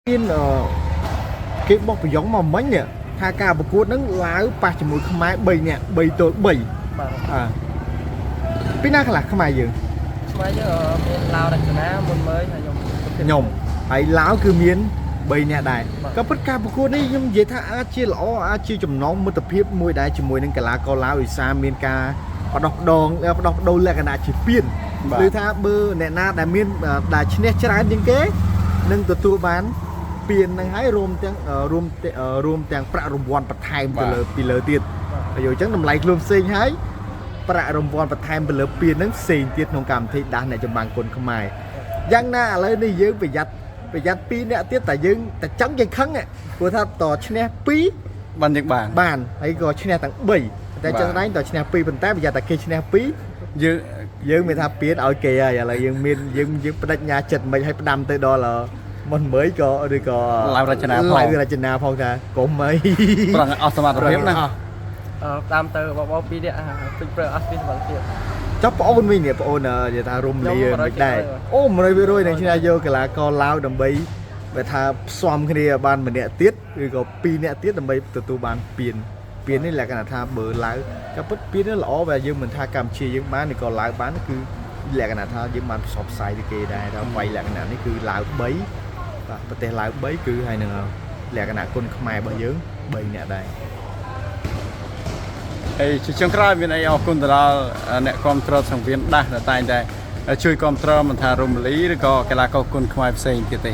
មានគេបោះប្រយ៉ងមកមិញនេះថាការប្រកួតហ្នឹងឡាវប៉ះជាមួយខ្មែរ3នាក់3ទល់3 បាទ អើពីណាខ្លះខ្មែរយើង ខ្មែរយើងមានឡាវរចនាមុនមើលហើយខ្ញុំ ខ្ញុំហើយឡាវគឺមាន3នាក់ដែរ បាទ ក៏ពិតការប្រកួតនេះខ្ញុំនិយាយថាអាចជាល្អអាចជាចំណងមិត្តភាពមួយដែរជាមួយនឹងកីឡាករឡាវឧស្សាហ៍មានការបដោះបដងបដោះបដូរលក្ខណៈជាពៀន បាទ ឬថាបើអ្នកណាដែលមានដែលឈ្នះច្រើនជាងគេនឹងទទួលបានពៀនហ្នឹងហើយរួមទាំងរួមរួមទាំងប្រាក់រង្វាន់បន្ថែមទៅលើពីលើទៀតហើយអញ្ចឹងតម្លៃខ្លួនផ្សេងហើយប្រាក់រង្វាន់បន្ថែមទៅលើពៀនហ្នឹងផ្សេងទៀតក្នុងកម្មវិធីដាស់អ្នកចម្បាំងគុនខ្មែរយ៉ាងណាឥឡូវនេះយើងប្រយ័ត្នប្រយ័ត្ន2អ្នកទៀតតែយើងតែចង់យើងខឹងព្រោះថាតឈ្នះ2 បានយើងបាន បានហើយក៏ឈ្នះទាំង3តែ បាទ ចឹងស្ដែងតឈ្នះ2ប៉ុន្តែប្រយ័ត្នតែគេឈ្នះ2 យើង យើងមានថាពៀនឲ្យគេហើយឥឡូវយើងមានយើងយើងបដិញ្ញាចិត្តមិនឲ្យផ្ដាំទៅដល់មុនមើយក៏ឬក៏ ឡាវរចនាផង ឡាវរចនាផងថាកុំអី ប្រងអស់សមត្ថភាពណា អស់ អឺតាមទៅបងបងពីរនាក់ពេញព្រឺអស់ពីសមត្ថភាព ចុះប្អូនវិញនេះប្អូននិយាយថារំលា ខ្ញុំ មិនដែរ 100% អូ100%នឹងឈ្នះយកកីឡាករឡាវដើម្បីបើថាផ្សំគ្នាបានម្នាក់ទៀតឬក៏ពីរនាក់ទៀតដើម្បីទទួលបានពៀនពៀននេះលក្ខណៈថាបើឡាវក៏ពិតពៀននេះល្អបើយើងមិនថាកម្ពុជាយើងបានឬក៏ឡាវបានគឺលក្ខណៈថាយើងបានផ្សព្វផ្សាយទៅគេដែរថាវាយលក្ខណៈនេះគឺឡាវ3បាទប្រទេសឡាវ3គឺហើយនឹងលក្ខណៈគុណខ្មែររបស់យើង3នាក់ដែរ ហើយជាចុងក្រោយមានអីអរគុណទៅដល់អ្នកគ្រប់គ្រងសង្វៀនដាស់ដែលតែងតែជួយគ្រប់គ្រងមិនថារំលីឬក៏កីឡាករគុណខ្មែរផ្សេងទៀតទេ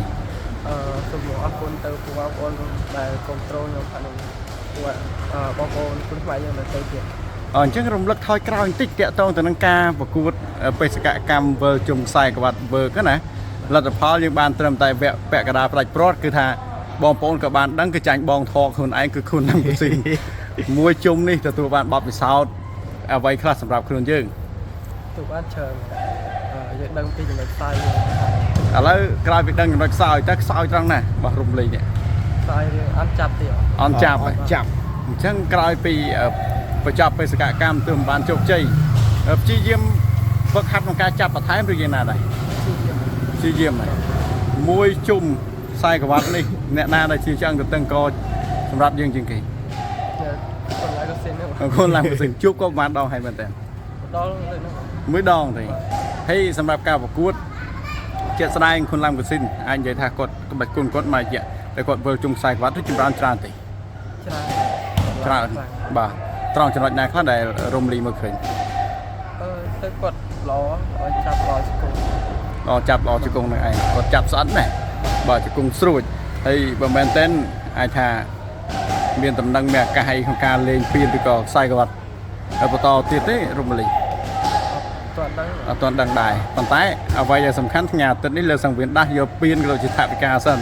អឺសូមអរគុណទៅពួកបងប្អូនដែលគ្រប់គ្រងខ្ញុំខាងនេះពួកបងប្អូនគុណខ្មែរយើងនៅទៅទៀត អញ្ចឹងរំលឹកថយក្រោយបន្តិចតាក់ទងទៅនឹងការប្រកួតបេសកកម្មវិលជុំខ្សែក្រវ៉ាត់វើកណាលទ្ធផលយើងបានត្រឹមតែវគ្គពាក់កណ្ដាលផ្ដាច់ព្រាត់គឺថាបងប្អូនក៏បានដឹងគឺចាញ់បងថកខ្លួនឯងគឺខ្លួននឹងស៊ីមួយជុំនេះទទួលបានបទពិសោធន៍អ្វីខ្លះសម្រាប់ខ្លួនយើង ទូបានច្រើនយើងដឹងពីចំណុចខ្សោយយើង ឥឡូវក្រោយពីដឹងចំណុចខ្សោយតើខ្សោយត្រង់ណារបស់រំលីនេះ ខ្សោយរឿងអត់ចាប់ទៀត អន់ចាប់ អ ហើយ ត់ចាប់ អញ្ចឹងក្រោយពីបញ្ចប់បេសកកម្មទើបមិនបានជោគជ័យព្យាយាមហ្វឹកហាត់ក្នុងការចាប់បន្ថែមឬយ៉ាងណាដែរព្យាយាមហើយមួយជុំខ្សែក្រវ៉ាត់នេះអ្នកណាដែលជាឆ្អឹងទៅតឹងកសម្រាប់យើងជាងគេ คนឡាយក៏សិនហ្នឹង ខ្លួនឡើងទៅជួបក៏ប្រហែលដងហើយមែនតើ ដល់លើហ្នឹង មួយដងទេហើយសម្រាប់ការប្រកួតជាក់ស្ដែងខ្លួនឡើងកសិនអាចនិយាយថាគាត់ក្បាច់គុណគាត់មករយៈតែគាត់វិលជុំខ្សែក្រវ៉ាត់ទៅចម្រើនច្រើនទេ ច្រើន ច្រើនបាទត្រង់ចំណុចណាខ្លះដែលរំលីមើលឃើញ អឺទៅគាត់ល្អឲ្យចាប់ល្អជង្គង់ ល្អចាប់ល្អជង្គង់នឹងឯងគាត់ចាប់ស្អិតណាស់បាទជង្គង់ស្រួចហើយបើមែនតើអាចថាមានតំណែងមានឱកាសអីក្នុងការលេងពៀនឬក៏ខ្សែក្រវ៉ាត់ហើយបន្តទៀតទេរំលី តើដឹង អត់ទាន់ដឹងដែរប៉ុន្តែអ្វីដែលសំខាន់ថ្ងៃអាទិត្យនេះលើសង្វៀនដាស់យកពៀនក៏ដូចជាថវិកាសិន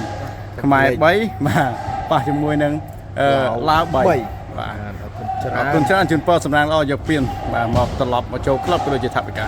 ខ្មែរ3បាទប៉ះជាមួយនឹងអឺឡាវ3បាទ បាទអរគុណច្រើន អរគុណច្រើនជូនពរសំណាងល្អយកពៀនបាទមកត្រឡប់មកចូលក្លឹបក៏ដូចជាថវិកា